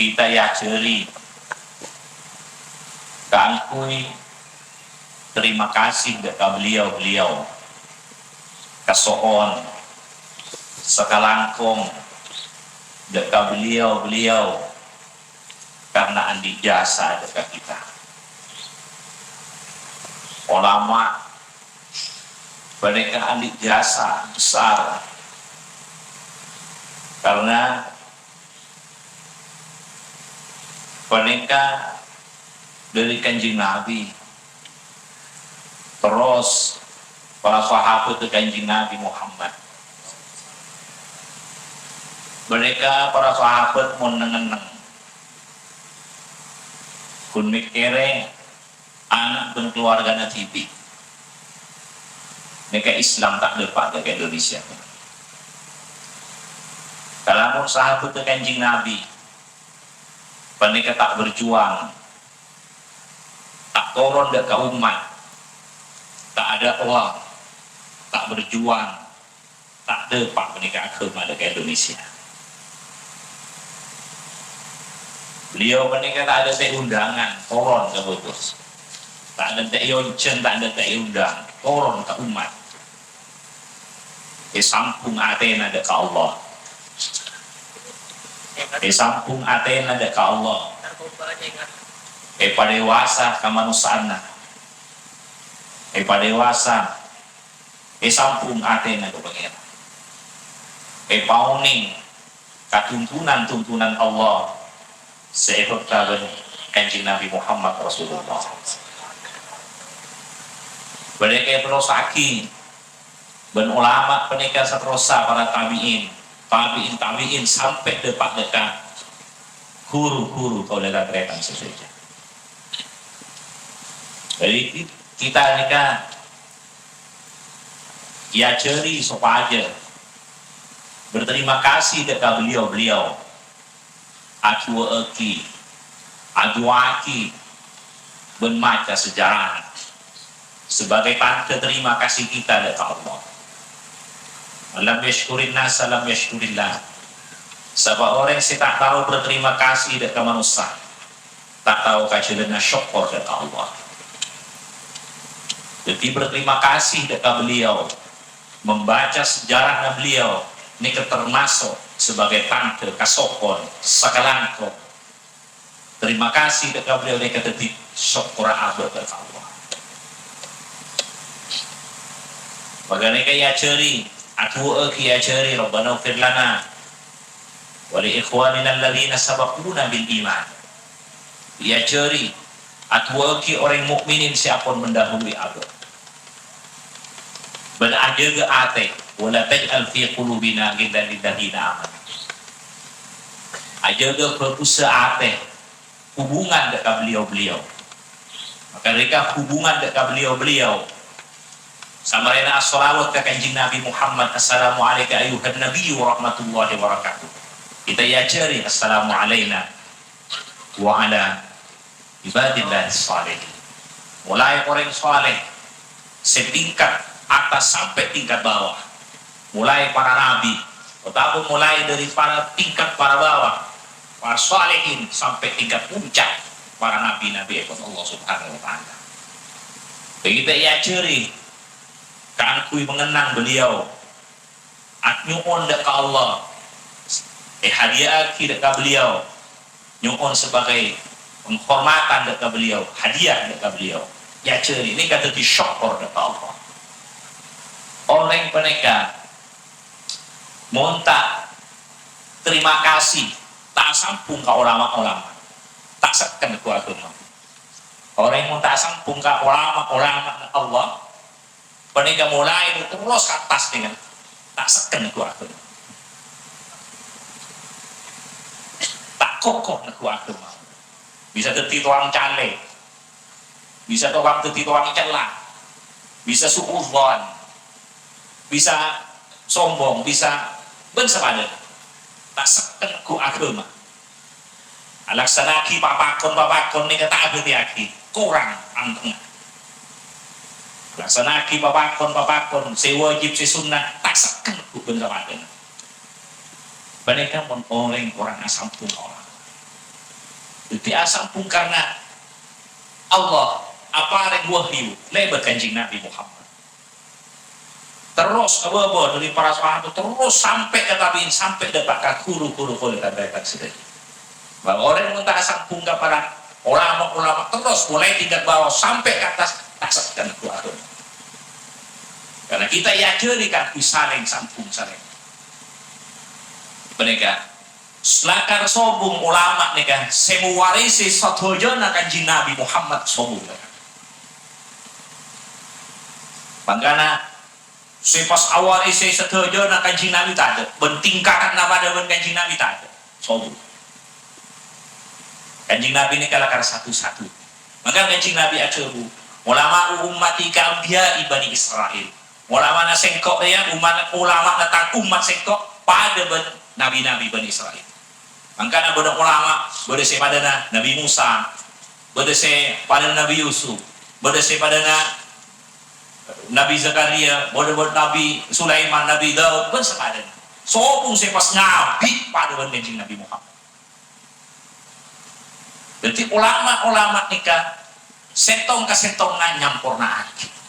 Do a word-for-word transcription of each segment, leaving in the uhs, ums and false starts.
Kita èajhâri kaangghuy terima kasih dâ' ka beliau-beliau, kaso'on, sakalangkong dâ' ka beliau-beliau karena andi' jasa dâ' ka kita. Olama panèka andi' jasa besar karena panèka dâri Kanjeng Nabi, terros para sahabat Kanjeng Nabi Muhammad. Panèka para sahabat mon neng-enneng, ghun mèkkèrè ana' bân kalowargana dhibi'. Nèka Islam ta' dâpa' dâ' ka Indonesia. Kalamon sahabat Kanjeng Nabi panèka ta' berjuang, ta' toron dâ' ka ommat, ta' adâ'wa, ta' berjuang, ta' dâpa' panèka aghâma dâ' ka Indonesia. Beliau panèka ta' adântè' undangan, toron ka Bogor. Ta' adântè' èonjhâng, ta' adântè' èondang, toron ka ommat. Èsambhung atèna dâ' ka Allah. Èsambhung atèna dâ' ka Allah. Èpadewasa ka manossa'anna. Èpadewasa. Èsambhung atèna ka Pangèran. Èpaonèng ka tuntunan-tuntunan Allah sè èbhâkta bân Kanjeng Nabi Muhammad Rasulullah. Bâdâ èkaterrossaghi bân olama panèka saterrossa para tabi'in, tabi'in tabi'in, sampè' dâpa' dâ' ka ghuru-ghuru kaulâ tan-tarètan sadhâjâ. Jadi, kita nèka èajhâri sopajâ berterima kasih dâ' ka beliau-beliau, adu'aaghi, adu'aaghi, bân maca sejarah sebagai tandhâ terima kasih kita dâ' ka Allah. "Man lam yashkurin nasa lam yashkurillah." Sapa orèng sè ta' tao berterima kasih dâ' ka manossa, ta' tao ka jhâlânna sokkor dâ' ka Allah. Jadi, berterima kasih dâ' ka beliau, membaca sejarahnya beliau, nèka termasuk sebagai tandhâ kasokkor sakalangkong. Terima kasih dâ' ka beliau nèka dhâddhi sokkorra abâ' dâ' ka Allah. Maghâ nèka èajhâri, adu'aaghi èajhâri, "Rabbana ighfir lana wa li ikhwanina alladzina sabaquna bil iman." Èajhâri, adu'aaghi orèng mukminin sè ampon mendahului abâ'. Bân ajâgâ atè, "Wa la taj'al fi qulubina ghillan lil ladzina amanu." Ajâgâ bhâghussâ atè, hubungan dâ' ka beliau-beliau. Maghâ nèka hubungan dâ' ka beliau-beliau. Samarèna asholawat ka Kanjeng Nabi Muhammad, "Assalamu alaika ayyuhan nabiyyu wa rahmatullahi wa barakatuh." Kita èajhâri, "Assalamu alaina wa ala ibadillahis shalihin." Molaè orèng shaleh, sè tingkat atas sampè' tingkat bawah. Molaè para nabi, otabâ molaè dâri para tingkat para bawah, para shalihin, sampè' tingkat puncak para nabi-nabièpon Allah Subhanahu wa Ta'ala. Bhâghi ta' èajhâri kaangghuy mangennang beliau, nyo'on dâ' ka Allah, èhadiyaaghi dâ' ka beliau, nyo'on sebagai penghormatan dâ' ka beliau, hadiah dâ' ka beliau. Èajhâri, nèka dhâddhi sokkor dâ' ka Allah. Orèng panèka mon ta' terima kasih, ta' asambhung ka olama-olama, ta' sekken ghu aghâma. Orèng mon ta' asambhung ka olama-olama Allah, panèka molaè terros ka attas dengan ta' sekken ghu aghâma. Ta' koko ghu aghâma. Bisa dhâddhi towang calè. Bisa towang dhâddhi towang cella. Bisa su'udzon. Bisa sombong, bisa bân sapadâna. Ta' sekken ghu aghâma. Alaksana'aghi papakon-papakon nèka ta' abhâtèyaghi, korang antengnga. Alaksana'aghi papakon-papakon sè wajib, sè sunnah, ta' sekken ghu bân sapadâna. Panèka mon orèng korang asambhung ka Allah. Dhâddhi asambhung karna Allah aparèng wahyu lèbât Kanjeng Nabi Muhammad. Terros abâbâ dhâri para sahabat, terros sampè' ka tabi'in, sampè' dâpa' ka ru-ghuru kaulâ bân rèkan sadhâjâ. Bân orèng mon ta' asambhung ka para ulama-ulama, terros molaè tingkat bâbâ sampè' ka attas, ta' sèkèn du'a. Karna kita èajhâri kaangghuy salèng sambhung, salèng. Panèka, lakar sobung ulama nèka sè mawarisè sadhâjâna Kanjeng Nabi Muhammad sobung. Mangkana, sè pas awarisè sadhâjâna Kanjeng Nabi tadâ', bân tingkatanna padâ bân Kanjeng Nabi tadâ'. Sobung. Kanjeng Nabi nèka lakar satu-satu. Maka Kanjeng Nabi adhâbu, "Ulama'u ummati ka anbiya'i Bani Israil." Ulamana sèngko' rèya, umat, ulamana tang ommat sèngko' padâ bân nabi-nabi Bani Israil. Mangkana bâdâ ulama, bâdâ sè padâna Nabi Musa, bâdâ sè padâna Nabi Yusuf, bâdâ sè padâna Nabi Zakaria, bâdâ, bâdâ Nabi Sulaiman, Nabi Daud, bân sapadâna. Sobung sè pas ngabi' padâ bân Kanjeng Nabi Muhammad. Dhâddhi, ulama-ulama nèka sèttong ka sèttongnga nyampornaaghi.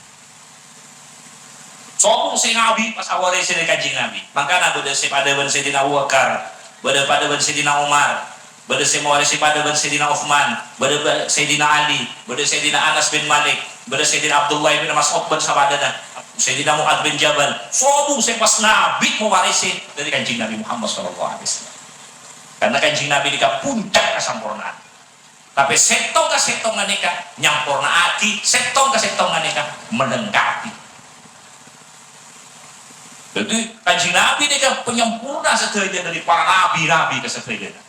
Sobung sè ngabi' pas awarisè dhâri Kanjeng Nabi. Mangkana bâdâ sè padâ bân Sayyidina Abu Bakar, bâdâ padâ bân Sayyidina Umar, bâdâ sè mawarisè padâ bân Sayyidina Utsman, bâdâ bân Sayyidina Ali, bâdâ Sayyidina Anas bin Malik, bâdâ Sayyidina Abdullah bin Mas'ud bân sapadâna, Sayyidina Mu'adz bin Jabal. Sobung sè pas ngabi' mawarisè dhâri Kanjeng Nabi Muhammad sallallahu alaihi wasallam. Karna Kanjeng Nabi nèka puncak kasampornaan. Tapè sèttong ka sèttongnga nèka nyampornaaghi, sèttong ka sèttongnga nèka melengkapi. Dhâddhi, Kanjeng Nabi nèka penyempurna sadhâjâ dhâri para nabi-nabi kasadhâjâna.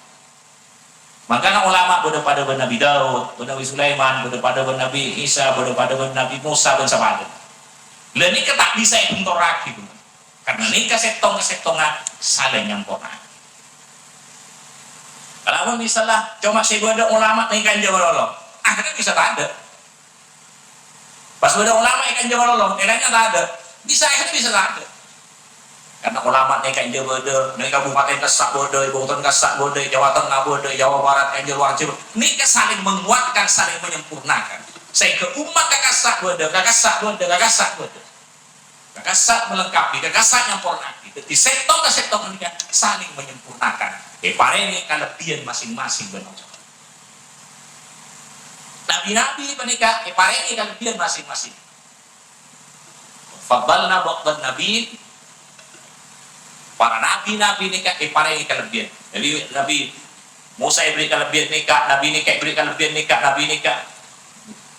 Mangkana ulama bâdâ padâ bân Nabi Daud, bân Nabi Sulaiman, bâdâ padâ bân Nabi Isa, bâdâ padâ bân Nabi Musa, bân sapadâna. Lha nèka ta' bisa èbhuntorraghi, Bu. Karna nèka sèttong ka sèttongnga salèng nyamporna. Kalabân misalla coma sè bâdâ ulama nèka kanja malolo, akhirnya bisa tadâ'. Pas bâdâ ulama è kanja malolo, è laènna tadâ'. Bisa, akhirnya bisa tadâ'. Karna ulama nèka kanja bâdâ, nèka Kabupaten kassa' bâdâ, è Bungton kassa' bâdâ, è Jawa Tengah bâdâ, è Jawa Barat, kanja luar Jawa. Nèka saling menguatkan, saling menyempurnakan. Sehingga umat ka kassa' bâdâ, ka kassa' bâdâ, ka kassa' bâdâ. Ka kassa' melengkapi, ka kassa' nyampornaaghi. Dhâddhi, sèttong ka sèttong panèka saling menyempurnakan. Èparèngè kalebbiyân masing-masing bân Allah. Nabi-nabi panèka èparèngè kalebbiyân masing-masing. Faddalna ba'dhan nabiyyin, para nabi-nabi nèka èparèngè kalebbiyân. Jadi, Nabi Musa èbherri' kalebbiyân nèka, nabi nèka èbherri' kalebbiyân nèka, nabi nèka.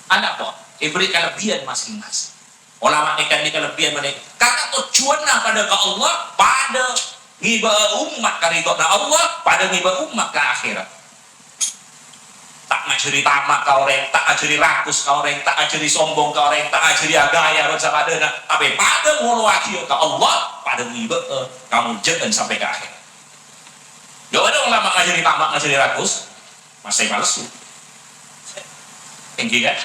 Ana' po, èbherri' kalebbiyân masing-masing. Ulama nèka, nèka lebbiyan mènè. Karna tojjhuwânna padâ ka Allah, padâ ngibâ'â ommat ka ridhâna Allah, padâ ngibâ'â ommat ka akhèrat. Ta' ngajhâri tama' ka orèng, ta' ngajhâri rakus ka orèng, ta' ngajhâri sombong ka orèng, ta' ngajhâri aghâjâ bân sapadâna, tapè padâ ngolowaghi ka Allah, padâ ngibâ'â kamoljâ'ân sampè' ka akhèrat. Jhâ' bâdâ ulama ngajhâri tama', ngajhâri rakus, mastè palsu. Èngghi, kan?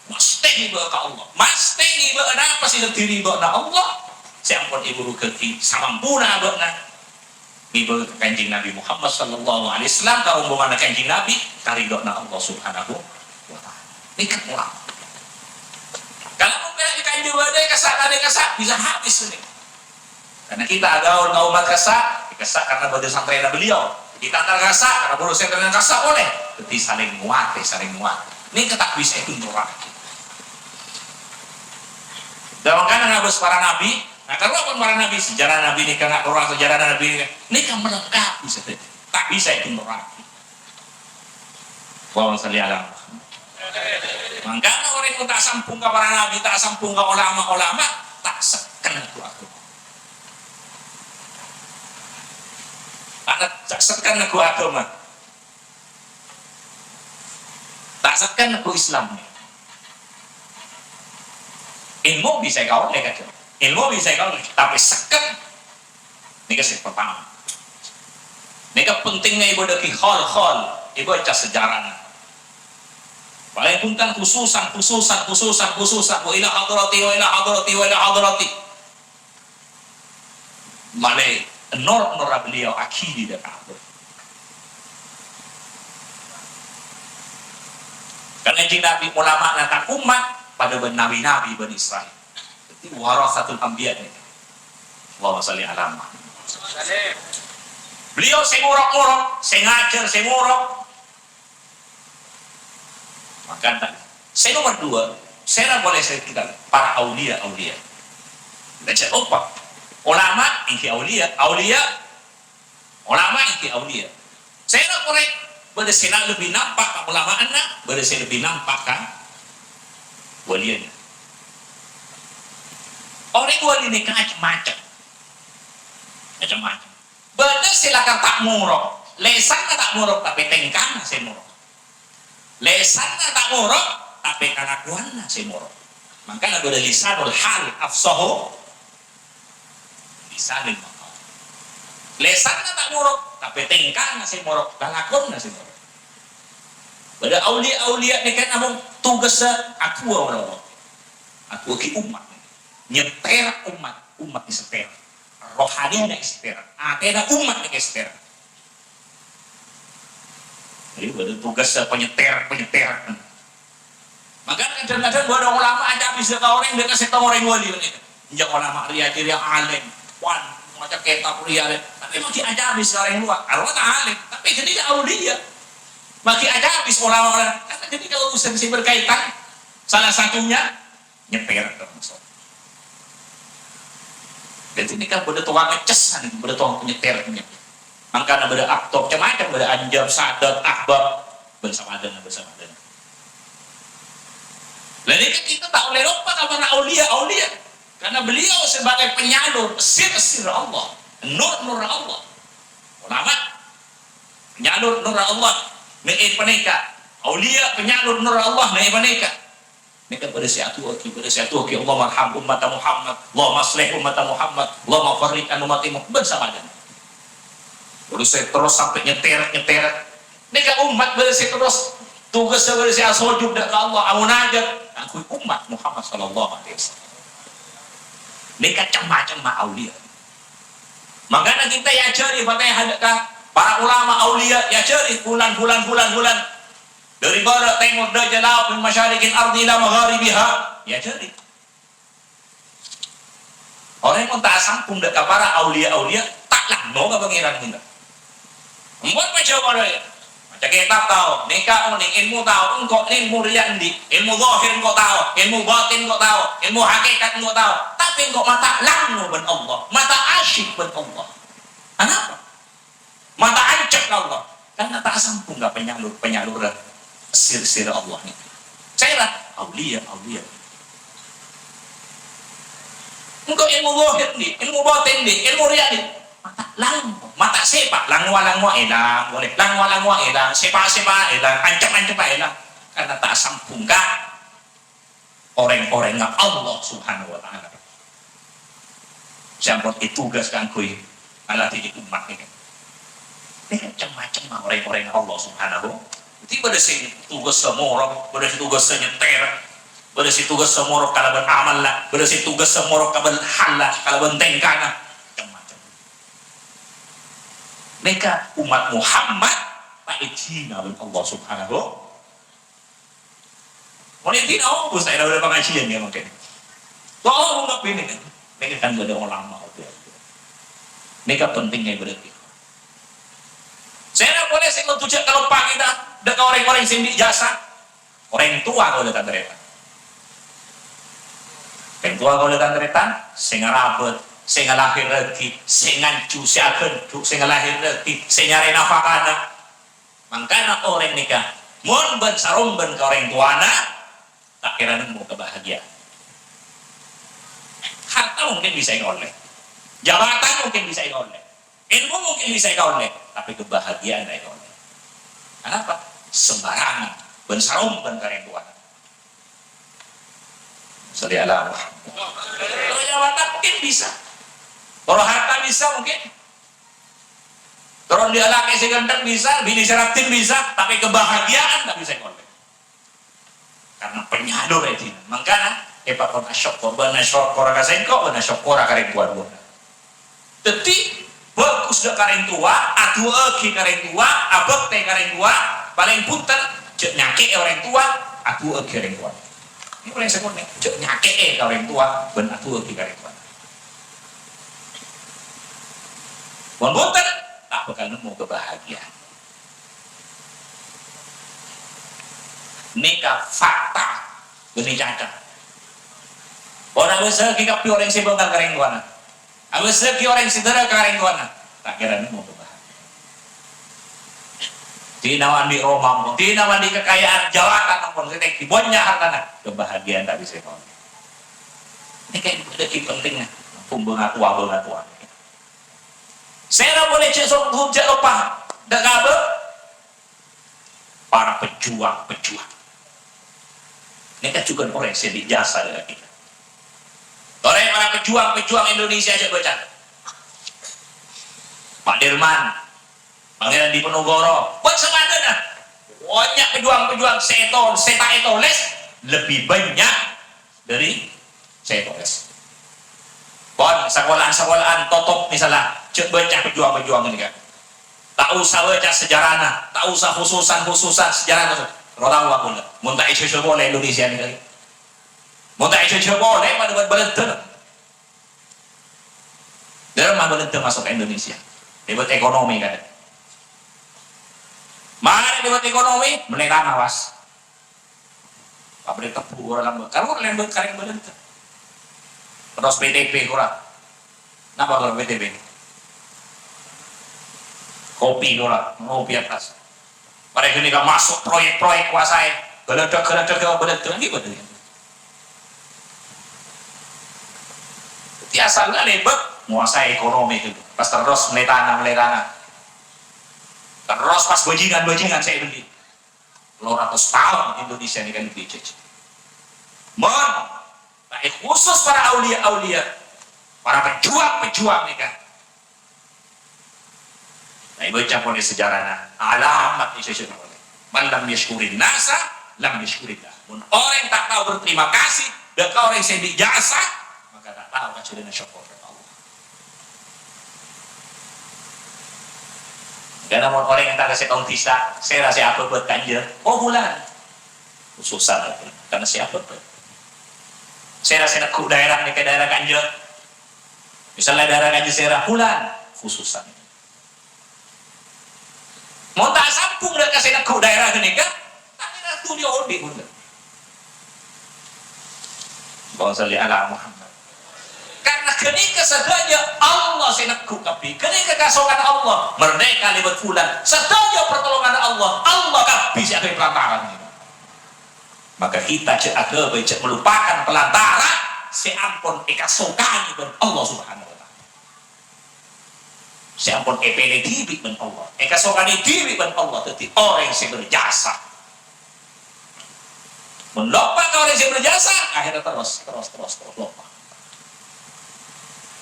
Mastè ngibâ'â ka Allah. Mastè ngibâ'â napa sè dhâddhi ridhâna Allah, sè ampon èbhurugâghi samampuna abâ'na. Ngibâ'â ka Kanjeng Nabi Muhammad sallallahu alaihi wasallam, ka rombonganna Kanjeng Nabi, ka ridhâna Allah Subhanahu wa Ta'ala. Nèka ulama. Kalau mungkin kanjeng bâdâ kassa', ada kassa', bisa habis ini. Karena kita agaul ka ommat kassa', kassa' karena bâdâ santrèna beliau. Kita antar kassa', karena bâdâ santrèna kassa' polè. Dhâddhi salèng nguatè, salèng nguatè. Nèka ta' bisa èbhuntorraghi. Dâ' mangkana ngabâs para nabi, nah, karowa pon para nabi, sejarah nabi nèka, nga' karowa sejarah nabi nèka. Nèka melengkapi sadhâjâ. Ta' bisa èbhuntorraghi. Allahumma shalli ala Muhammad. Mangkana orèng mon ta' sambhung ka para nabi, ta' sambhung ka ulama-ulama, ta' sekken ghu agama. Ta' sekken ghu agama. Ta' sekken ghu Islam. Ilmu bisa èkaollè, kan? Ilmu bisa èkaollè, tapè sekken Nèka sè pertama. Nèka pentingnga èbâdâ ki hal-hal, èbâca sejarana. Palèng bhunten khususan, khususan, khususan, khususan, wa ila hadrati, wa ila hadrati, wa ila hadrati. Malè nor-nora beliau akhiri dâ' kabbhi. Kan Kanjeng Nabi, ulama'na tang ommat padâ bân nabi-nabi Bani Israil. Dhâddhi, warasatul anbiya nèka. Allahumma shalli ala Muhammad. Beliau sè morok-morok, sè ngajhâr, sè morok. Mangkana, sè nomer dua, sèra polè sè tinggal, para aulia-aulia. Ndak jhâ' loppa. Ulama èngghi aulia, aulia, ulama èngghi aulia. Sèra polè bâdâ sè lebbi nampa' ka ulama'anna, bâdâ sè lebbi nampa' ka waliyanna. Orèng wali nèka macem-macem. Macem-macem. Bâdâ sè lakar ta' morok, lèsanna ta' morok, tapè tèngkana sè morok. Lèsanna ta' morok, tapè kalakowanna sè morok. Mangkana bâdâ lisanul hal afsahu lisanil maqal. Lèsanna ta' morok, tapè tèngkana sè morok, lalakonna sè morok. Bâdâ aulia-aulia nèka namong tugassa adu'a, adu'a ghi' ommat. Nyètèr ommat, ommat èsètèr. Rohanina èsètèr. Atèna ommat nèka èsètèr. Jadi, bâdâ tugas panyètèr, panyètèr. Maka kadhâng-kadhâng bâdâ ulama acabis ka orèng, dâ' ka sèttong orèng wali nèka. Enjâ' ulama rèya jârèya alim, wan, maca kètab rèya alim. Tapè maghi acabis ka orèng luar, arwah ta' alim, tapè ghânèka aulia. Maghi acabis ulama-ulama, karena ghânèka urusan sè berkaitan, salah satunya nyètèr termasuk. Jadi, nèka bâdâ tokang ngècèsan, bâdâ tokang panyètèr. Mangkana bâdâ aktor, macem-macem, bâdâ anjhâm, sadhât, ahbab, bân sapadhâna, bân sapadhâna. Lah, nèka kita ta' ollè loppa ka para aulia-aulia. Karena beliau sebagai penyalur sir-sir Allah, nur-nur Allah. Ulama, penyalur nur Allah. Nèka panèka. Aulia, penyalur nur Allah, nèka panèka. Nèka bâdâ sè adu'aaghi, bâdâ sè adu'aaghi, "Allahumma arham ummata Muhammad, Allahumma aslih ummata Muhammad, Allahumma farriq an ummati Muhammad," bân sapadhâna. Bâdâ sè terros sampè' nyètèr, nyètèr. Nèka ommat bâdâ sè terros tugas bâdâ sè asojud dâ' ka Allah, amunajat kaangghuy ommat Muhammad sallallahu alaihi wasallam. Nèka cem-macemma aulia. Mangkana kita èajhâri Fatihah dâ' ka para ulama aulia, èajhâri bulan, bulan, bulan, bulan. Dâri bârâ', tèmor, dâjâ, laok, min masyariqil ardi ila magharibiha. Èajhâri. Orèng mon ta' asambhung dâ' ka para aulia-aulia, ta' lango ka Pangèran ghânèka. Mon pajhâwâ rèya, maca kètab tao, nèka onèng, èlmo tao, engko' èlmo rèya andi', èlmo zahir engko' tao, èlmo batin engko' tao, èlmo hakikat engko' tao, tapè engko' ma' ta' lango bân Allah, ma' ta' asyik bân Allah. Anapa? Ma' ta' ancep ka Allah. Karena ta' asambhung ka penyalur-penyalurra sir-sir Allah nèka. Sèra aulia-aulia. Engko' èlmo zahir andi', èlmo batin andi', èlmo rèya andi'. Ma' ta' lango, ma' ta' sèpa', langowa-langowa èlang, polè. Langowa-langowa èlang, sèpa'-sèpa' èlang, ancep-anceppa èlang. Karena ta' asambhung ka orèng-orèngnga Allah Subhanahu wa Ta'ala. Sè ampon ètugas kaangghuy ngaladhini ommat nèka. Nèka cem-macemma orèng-orèngnga Allah Subhanahu. Dhâddhi bâdâ sè tugassa morok, bâdâ sè tugassa nyètèr, bâdâ sè tugassa morok kalabân amalla, bâdâ sè tugassa morok kalabân halla, kalabân tèngkana. Cem-macem. Nèka ommat Muhammad ta' èdhina bân Allah Subhanahu. Mon èdhina, oh, bu, saya udah pengajian ya mungkin. Wah, oh, nggak ini kan. Ini kan bâdâ ulama, oke. Nèka pentingnya berarti. Sèra polè sè kodhu jhâ' kaloppaaghi dâ' ka orèng-orèng sè andi' jasa. Orèng towa kaulâ tan-tarètan. Orèng towa kaulâ tan-tarètan, sè ngarabât, sè ngalahèrraghi, sè nganjhu, sè aghândhu', sè ngalahèrraghi, sè nyarè nafakana. Mangkana orèng nèka, mon bân-sarombân ka orèng towana, ta' kèra nemmo kabahagiaan. Harta mungkin bisa èkaollè. Jabatan mungkin bisa èkaollè. Èlmo mungkin bisa èkaollè. Tapè kabahagiaan ta' èkaollè. Anapa? Sembarangan. Bân-sarombân ka orèng towana. Shalli ala Muhammad. Terro jabatan mungkin bisa. Terro harta bisa mungkin. Terro andi' lakè sè ghântheng bisa, binè sè rajin bisa, tapè kabahagiaan ta' bisa èkaollè. Karena penyalur èdhina. Mangkana, èpakon asyukkur, bân asyukkur ka sèngko', bân asyukkur ka rèng towa-towana. Dhâddhi, bhâghus dâ' ka rèng towa, adu'aaghi ka rèng towa, abhâktè ka rèng towa, palèng bhunten, jhâ' nyakè'è orèng towa, Adu'aaghi ka rèng towana. Ini orèng sè konè', jhâ' nyakè'è ka orèng towa, bân adu'aaghi ka rèng towana. Mon bhunten, ta' bhâkal nemmo kabahagiaan. Nèka fakta, bânnè caca. Pon abâssaghi kabbhi orèng sè bângal ka rèng towana. Abâssaghi orèng sè dârâ ka rèng towana. Ta' kèra nemmo kabahagiaan. Dinah andi' roma ampon, dinah andi' kakaja'an, jabatan ampon, sè tèngghi, bânnya' hartana. Kabahagiaan ta' bisa ètolè. Nèka dhâggi' pentingnga. Pon bângatowa-bângatowa. Sèra polè jhâ' song-, jhâ' loppa dâ' ka abâ'. Para pejuang-pejuang. Nèka jhughân orèng sè andi' jasa dâ' ka kita. Torè para pejuang-pejuang Indonesia jhâ' bâca. Pak Dirman, Pangèran Diponegoro, bân sapadâna. Bânnya' pejuang-pejuang sè èto-, sè ta' ètolès lebbi bânnya' dâri sè ètolès. Pon, sakola'an-sakola'an totop, misalla, jhâ' bâca pejuang-pejuang ghânèka. Ta' osa bâca sejarana, ta' osa khususan-khususan sejarana. Terro tao kaulâ, mon ta' èjhâjhâ polè Indonesia nèka. Mon ta' èjhâjhâ polè, padâ bân Bâlândhâ. Dâremma Bâlândhâ maso' ka Indonesia. Lèbât ekonomi, kan. Marè lèbât ekonomi, mellè tana, pas. Pabrik tebu ghârâ lambâ'. Kan ghârâ lambâ' karèng Bâlândhâ. Terros P T B ghârâ. Napa ghârâ P T B? Kopi ghârâ, ngopi attas. Marè ghânèka maso' proyek-proyek kuasaè. Bâlândhâ, bâlândhâ, bâlândhâ. Ngghi bhender. Dhâddhi asalna lèbât nguasaè ekonomi ghâllu. Pas terros mellè tana, mellè tana. Terros pas bajingan-bajingan sè èbelli. Tello ratos taon Indonesia nèka nèka èjhâjhâ. Mon, ta' khusus para aulia-aulia, para pejuang-pejuang nèka. Ta' èbâca polè sejarana, alamat èjhâjhâ polè. "Man lam yashkurin nasa, lam yashkurillah." Mon orèng ta' tao berterima kasih dâ' ka orèng sè andi' jasa, maka ta' tao kajhâlânan sokkor dâ' ka Allah. Karna mon orèng èntar ka sèttong dhisa, sèra sè abhâbhât ka'anja? Oh, Fulan. Khususan, karna sè abhâbhât. Sèra sè neggu' daerah nèka daerah ka'anja? Misalla daerah ka'anja sèra, Fulan. Khususan. Mon ta' sambung dâ' ka sè neggu' daerah ghânèka, ta' kèra dhuli odi', bhunten. Allahumma shalli ala Muhammad. Karna ghânèka sadhâjâ Allah sè neggu' kabbhi. Ghânèka kasokanna Allah. Merdeka lèbât Fulan. Sadhâjâ pertolonganna Allah. Allah kabbhi sè aghâbây pelantaran. Maka kita jhâ' aghâbây, jhâ' melupakan pelantara sè ampon èkasokanè bân Allah Subhanahu wa Ta'ala. Sè ampon èpèlè dhibi' bân Allah, èkasokanè dhibi' bân Allah dhâddhi orèng sè berjasa. Mon loppa ka orèng sè berjasa, akhirnya terros, terros, terros, terros loppa.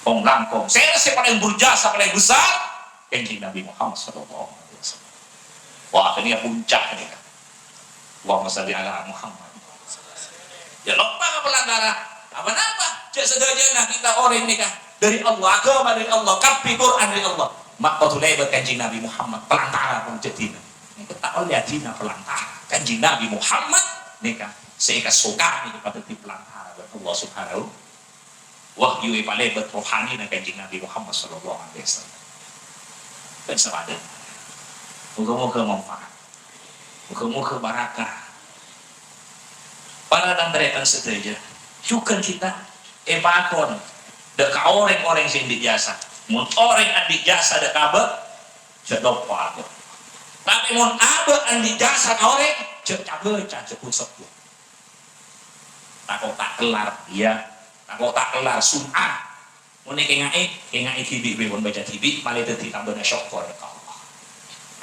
Kong langkong, sè, sè palèng berjasa, palèng besar, Kanjeng Nabi Muhammad sallallahu alaihi wasallam. Wah, ini ya puncak ini, kan. Allahumma shalli ala Muhammad. Ya, loppa ka pelantara. Apa-napa? Jhâ' sadhâjâna kita orèng nèka dâri Allah, aghâma dâri Allah, kabbhi Qur'an dâri Allah. Ma' kodhu lèbât Kanjeng Nabi Muhammad, pelantara pon jhâddhina. Nèka ta' ollè adina pelantara. Kanjeng Nabi Muhammad nèka sè èkasokanè èpadhâddhi pelantara bân Allah Subhanahu. Wahyu èpalèbât rohanina Kanjeng Nabi Muhammad sallallahu alaihi wasallam. Kan sapadâna. Moga-moga manfaat. Moga-moga barakah. Para tan-tarètan sadhâjâ, jhughân kita èpakon dâ' ka orèng-orèng sè andi' jasa. Mon orèng andi' jasa dâ' ka abâ', jhâ' loppa abâ'. Tapè mon abâ' andi' jasa ka orèng, jhâ' ca-bâca, jhâ' bu-sebbhu. Tako' ta' kellar, iyâ. Tako' ta' kellar, sum'ah. Mon èkènga'è, kènga'è dhibi', bân bâca dhibi', malè dhâddhi tambâna sokkor ka Allah.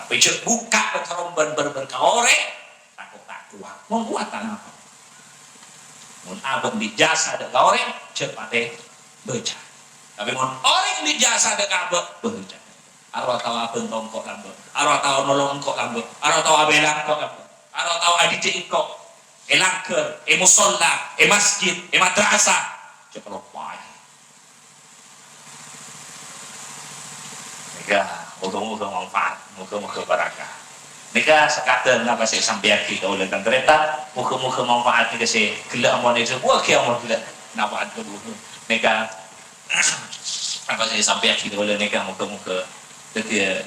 Tapè jhâ' bukka' bân-, bân-, bân ka orèng, tako' ta' kowat. Mon kowat ta' napa. Mon abâ' andi' jasa dâ' ka orèng, jhâ' patè bâca. Tapè mon orèng andi' jasa dâ' ka abâ', bâca. Arwah tao abhânto engko' lambâ', arwah tao nolong engko' lambâ', arwah tao abhilâ engko' lambâ', arwah tao adidik engko', è langghâr, è mosolla, è masjid, è madrasah. Jhâ' kaloppaè. Nèka, moga-moga manfaat, moga-moga barakah. Nèka sakadhâr napa sè èsampèyaghi kaulâ tan-tarètan, moghâ-moghâ manfaat nèka sè ghellâ' ampon èdhâbuwâghi ampon ghellâ' manfaat kaulâ. Nèka apa sè èsampèyaghi kaulâ nèka moghâ-moghâ dhâddhiyâ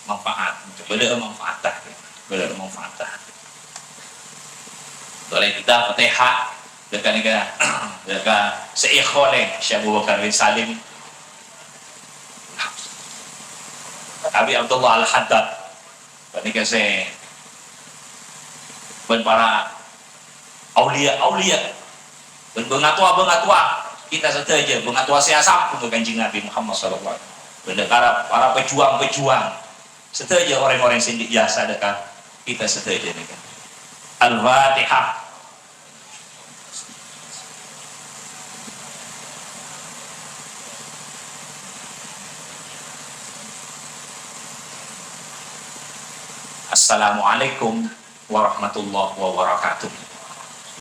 manfaat. Bâdâ'â manfaata. Bâdâ'â manfaata. Tolè kita Fatihah. Dâ' ka nèka, dâ' ka Syekh Khalil, Syekh Abu Bakar bin Salim. Abi Abdullah Al-Haddad. Panèka sè bân para auliya-auliya, bân bângatowa-bângatowa kita sadhâjâ, bângatowa sè asampung ka Kanjeng Nabi Muhammad sallallahu alaihi wasallam. Bân para, para pejuang-pejuang sadhâjâ, orèng-orèng sè andi' jasa dâ' ka kita sadhâjâ nèka. Al-Fatihah. Assalamualaikum warahmatullahi wabarakatuh.